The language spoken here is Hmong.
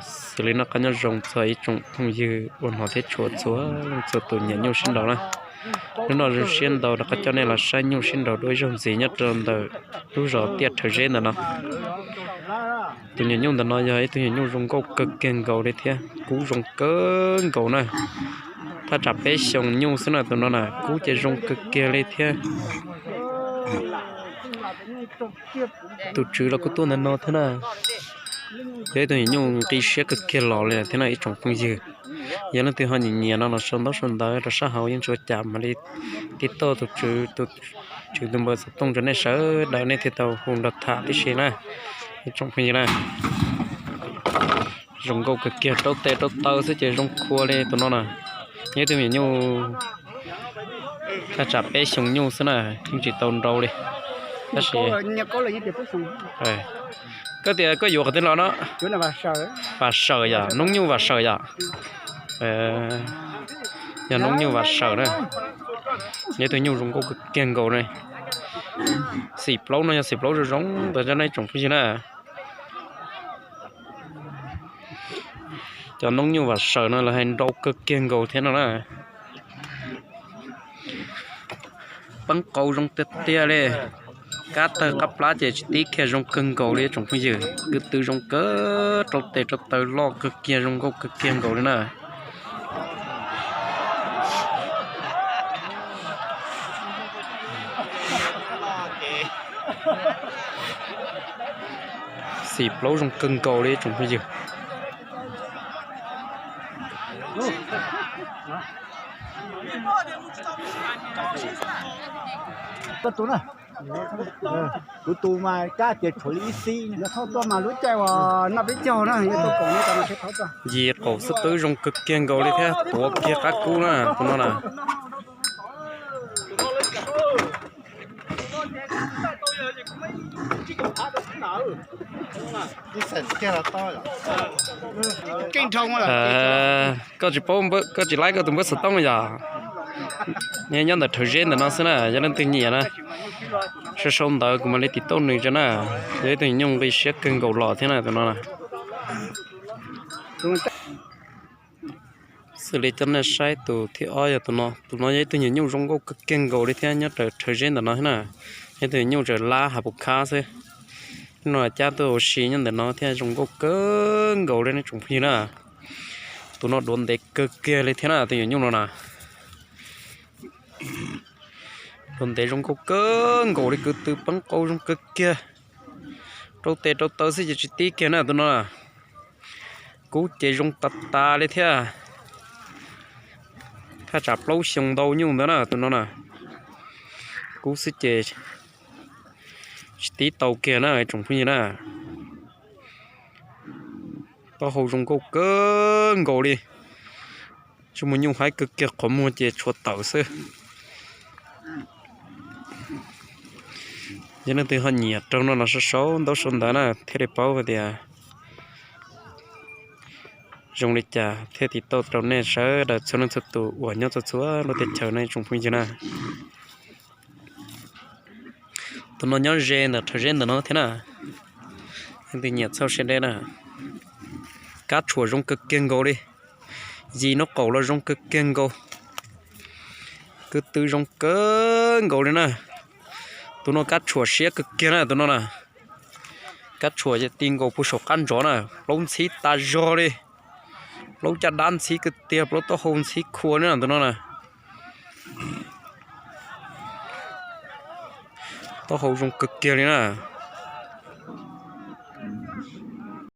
Xws li noj qab nyob zoo txog ib tsoom phooj ywg ua hmov thiab tshua txhua leej txhua tus nyiam nyuj sib nraus na. Hnub no zoo siab ntau rov qab coj nej los saib nyuj sib nraus dua ib zaug ntxiv nyob rau ntawm lub zos Tiaj Rhawv Zeb ntawm no. Tus nyuam nyuj ntawm no yog ib tug nyuam nyuj zoo nkauj kawg kiag nkaus li thiab kub zoo kawg nkaus na. Thaj tsam peb xyoos nyuj xwb na tus no na, kub ces zoo kawg kiag li thiab. Tus tswv los kuj tuaj ntawm no thiab na. Yog ib tug nyuam nyuj nqi siab kawg kiag los li thiab na ib tsoom phooj ywg. Yog leej twg ho nyiam nyiam no los sau ntaub sau ntawv rau sab hauv, yeej tsis ua cas mam li tij tauj tus tswv, tus tswv tus npawb xov tooj rau nej sawv daws nej thiaj tau hu nrog tham tib si na ib tsoom phooj ywg na. Zoo nkauj kawg kiag, rau tes rau taw xwb ces zoo khua li tus no na. Yog ib tug nyuam nyuj thaj tsam peb xyoos nyuj xwb na, yeej tsis tau nrau li. Tab sis koj tias koj yuav qhov twg los no? Vam Sawm yom, noob nyuj Vam Sawm yom. Yog noob nyuj Vam Sawm na. Yog ib tug nyuj zoo nkauj kawg kiag nkaus na. Xim plaub no yog xim plaub zoo zoo ntawd cov nej tsoom phooj ywg na. Cov noob nyuj Vam Sawm no lawv hais nrau kawg kiag nkaus thiab no na. Peeb qau zoo tiag tiag li. Kab tawg qab plab ces tsis tib kiag, zoo kawg nkaus li tsoom phooj ywg. Kwv tw zoo kawg, rau tes rau taw loj kawg kiag, zoo nkauj kawg kiag nkaus li na. Xim plaub zoo kawg nkaus li tsoom phooj ywg. Kuv tus mas kab tias tshuav li ib xib, yog thauj tuaj mas lub caij uas noj peb caug na, yog tuaj kaum no mas thiaj thauj tuaj. Yim qaum xwb twb zoo kawg kiag nkaus li thiab tuav kiag qab kub na tus no na. Koj tsis paub, koj tsis laib koj tus npawb xov tooj yom? Nyob ntawm Rhawv Zeb ntawm no xwb na, yog leej twg nyiam na, sau sau ntawv kuv mam li tiv tauj nws tso na. Yog ib tug nyuj nqi siab kawg nkaus los thiab na tus no na. Xws li coj nej saib tus thib ob yog tus no, tus no yog ib tug nyuam nyuj zoo nkauj kawg kiag nkaus li thiab nyob raws Rhawv Zeb ntawm no thiab na. Yog ib tug nyuam nyuj raws lab hav pus khab xwb. Hnub no cab tuaj ua si nyob ntawm no thiab zoo nkauj kawg nkaus li nej tsoom phooj ywg na. Tus no duav ntev kawg kiag li thiab na tus nyuam nyuj no na. Duav ntev zoo nkauj kawg nkaus li, kwv tw peeb qau zoo kawg kiag. Rau tes rau taw xwb ces tsis tib kiag na tus no na. Kub ces zoo tas tas li thiab. Thaj tsam plaub xyoo ntau nyuj ntawd na tus no na. Kub xwb ces tsis tib tau kiag na tsoom phooj ywg na. Taub hau zoo nkauj kawg nkaus li. Tsis muaj nyuj haib kawg kiag, qhov muag ces tshuav tawm xwb. Yog leej twg ho nyiam raug no los sau sau ntaub sau ntawv na thiaj li paub tias zoo li cas thiaj tiv tauj rau nej sawv daws txhua leej txhua tus uas nyob txhua txhua lub teb chaws no tsoom phooj ywg na. Tus no nyob ze ntawm Rhawv Zeb ntawm no thiab na. Leej twg nyiam txhawj siab deb na. Kab tshuam zoo kawg kiag nkaus li. Yim nub qaum los zoo kawg kiag nkaus. Kwv tw zoo kawg nkaus li na. Tus no kab tshuam siab kawg kiag na tus no na. Kab tshuam ti nkaus puag saum qab ntsov na, plaub ntxhib tas zog li. Plaub caj dab ntxhib kawg tiag, plaub taub hau ntxhib khua li na tus no na. Taub hau zoo kawg kiag li na.